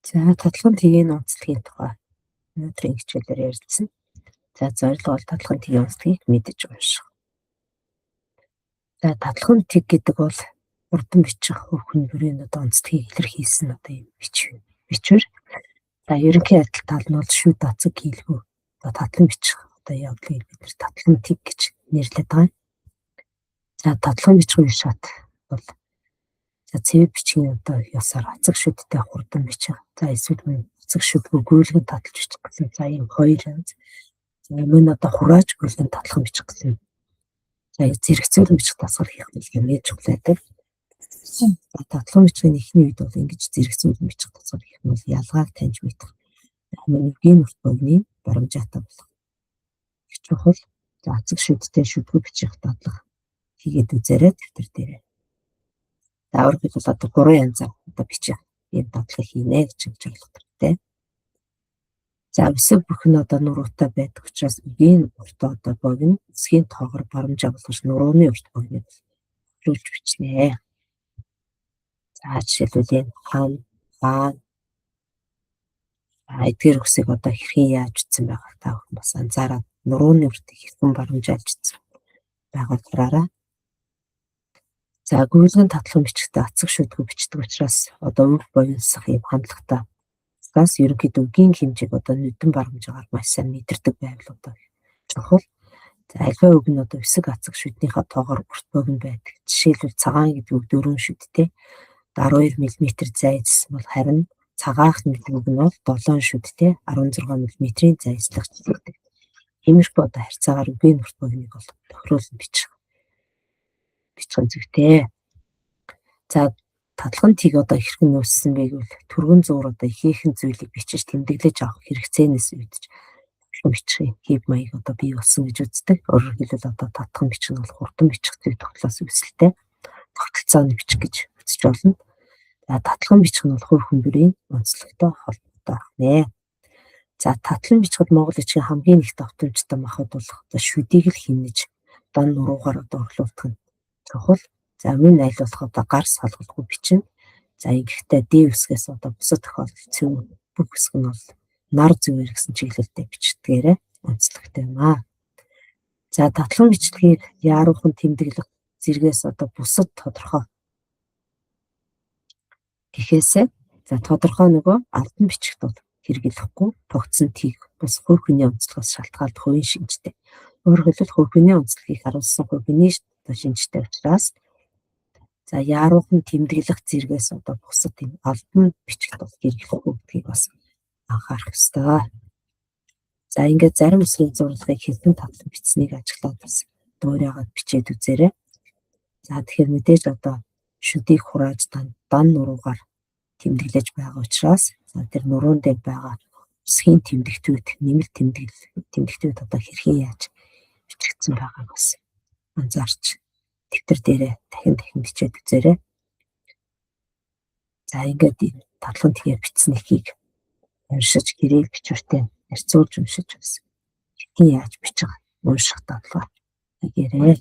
За, татлан тгийн онцлогийн тухай өнөөдрийн хичээлээр ярилцсан. За, зорилго бол татлан тгийн онцлогийг мэдэж унших. За, татлан тэг гэдэг бол хурдан бичих хөрхэн бүрийн одоо онцлогийг илэрхийлсэн одоо юм бичвэр. За, ерөнхий адил тал нь бол шүд ацаг хийлгүү. Одоо татлан бичих одоо явдлыг бид нэр татлан тэг гэж нэрлэдэг байгаа. За, татлан бичих үе шат бол за цэвэр бичгийн одоо ёсоор ацаг шүдтэй хурдан бичих. За, эсвэл мөн ацаг шүдгүй гүйлгэн таталж бичих гэсэн. За, ийм хоёр янз. За, мөн одоо хурааж гүйлгэн татлан бичих гэсэн. За, зэрэгцүүлэн бичих дасгал хийх нь хамгийн чухал байдаг. За, татлан бичгийн эхний үед бол ингэж зэрэгцүүлэн бичих дасгал хийх нь бол ялгааг таньж мэдэх. Мөн үгийн урт богины барамжаатай болох их чухал. За, ацаг шүдтэй шүдгүй бичих дадлага хийгээд үзээрэй дэвтэр дээрээ. За, өөрөөр хэлбэл одоо гурван янзаар одоо бичих ийм дадлага хийнэ гэж ингэж ойлгох хэрэгтэй. За, үсэг бүх нь одоо нуруутай байдаг учраас үгийн урт одоо богино, үсгийн тоогоор барамжаа болгож нурууны урт богиныг хөрвүүлж бичнэ. За, жишээлбэл энэ хан, хаан, эдгээр үгсийг одоо хэрхэн яаж бичсэн байгааг та бүхэн бас анзаараад нурууны уртыг хэрхэн барамжаалж бичсэн байгааг хараарай. За, гүйлгэн татлан бичихдээ ацаг шүдгүй бичдэг учраас одоо үг буянсах юм хандлагатай. Бас ерөнхийдөө үгийн хэмжээг одоо нүдэн барамжаагаар маш сайн мэдэрдэг байвал одоо чухал. За, альва үг нь одоо хэсэг ацаг шүднийхээ тоогоор урт богино байдаг. Жишээлбэл, цагаан гэдэг үг 4 шүдтэй 12 мм зай эзэлсэн бол харин цагаах гэдэг үг нь бол 7 шүдтэй 16 мм-ийн зай эзлэх гэдэг. Иймэрхүү одоо харьцаагаар үгийн урт богиныг бол тохируулан бичих нь зүйтэй. За, татлан тийг одоо хэрхэн үүссэн бэ гэвэл түргэн зуур одоо ихээхэн зүйлийг бичиж тэмдэглэж авах хэрэгцээнээс үүдэж татлан бичих хэв маяг одоо бий болсон гэж үздэг. Өөрөөр хэлбэл, одоо татхан бичих нь бол хурдан бичих зүй тогтлоос үүсэлтэй тогтолцооны бичих гэж үзэж болно. За, татлан бичих нь бол хувь хүн бүрийн онцлогтой холбоотой байна. За, татлан бичихэд монгол бичгийн хамгийн их давтамжтай махбод болох одоо шүдийг л хэмнэж дан нуруугаар одоо орлуулдаг нь чухал. За, мөн аль болох одоо гар салгалгүй бичнэ. За, ингэхдээ D үсгээс одоо бусад тохиолдолд цэв бүх үсэг нь бол нар зүгээр гэсэн чиглэлтэй бичдгээрээ онцлогтой юм аа. За, татлан бичлэгийг яаруухан тэмдэглэх зэргээс одоо бусад тодорхой гэхээсээ за тодорхой нөгөө албан бичигт бол хэрэглэхгүй тогтсон тийг бус хувь хүний онцлогоос шалтгаалж хувийн шинжтэй. Өөрөөр хэлбэл, хувь хүний онцлогийг харуулсан хувь хүний одоо шинжтэй учраас за яаруухан тэмдэглэх зэргээс одоо бусад тийм албан бичигт бол хэрэглэхгүй гэдгийг бас анхаарах ёстой. За, ингээд зарим үсгийн зурлагыг хэрхэн татлан бичсэнийг ажиглаад бас дуурайгаад бичээд үзээрэй. За, тэгэхээр мэдээж одоо шүдийг хурааж дан дан нуруугаар тэмдэглэж байгаа учраас за тэр нуруун дээр байгаа үсгийн тэмдэгтүүд, нэмэлт тэмдэгтүүд одоо хэрхэн яаж бичигдсэн байгааг бас анзаарч дэвтэр дээрээ дахин дахин бичээд үзээрэй. За, ингээд энэ татлан тэгэхээр бичсэн эхийг уншиж, гэрэл бичвэртэй харьцуулж уншиж бас хэрхэн яаж бичих, унших дадлага хийгээрэй.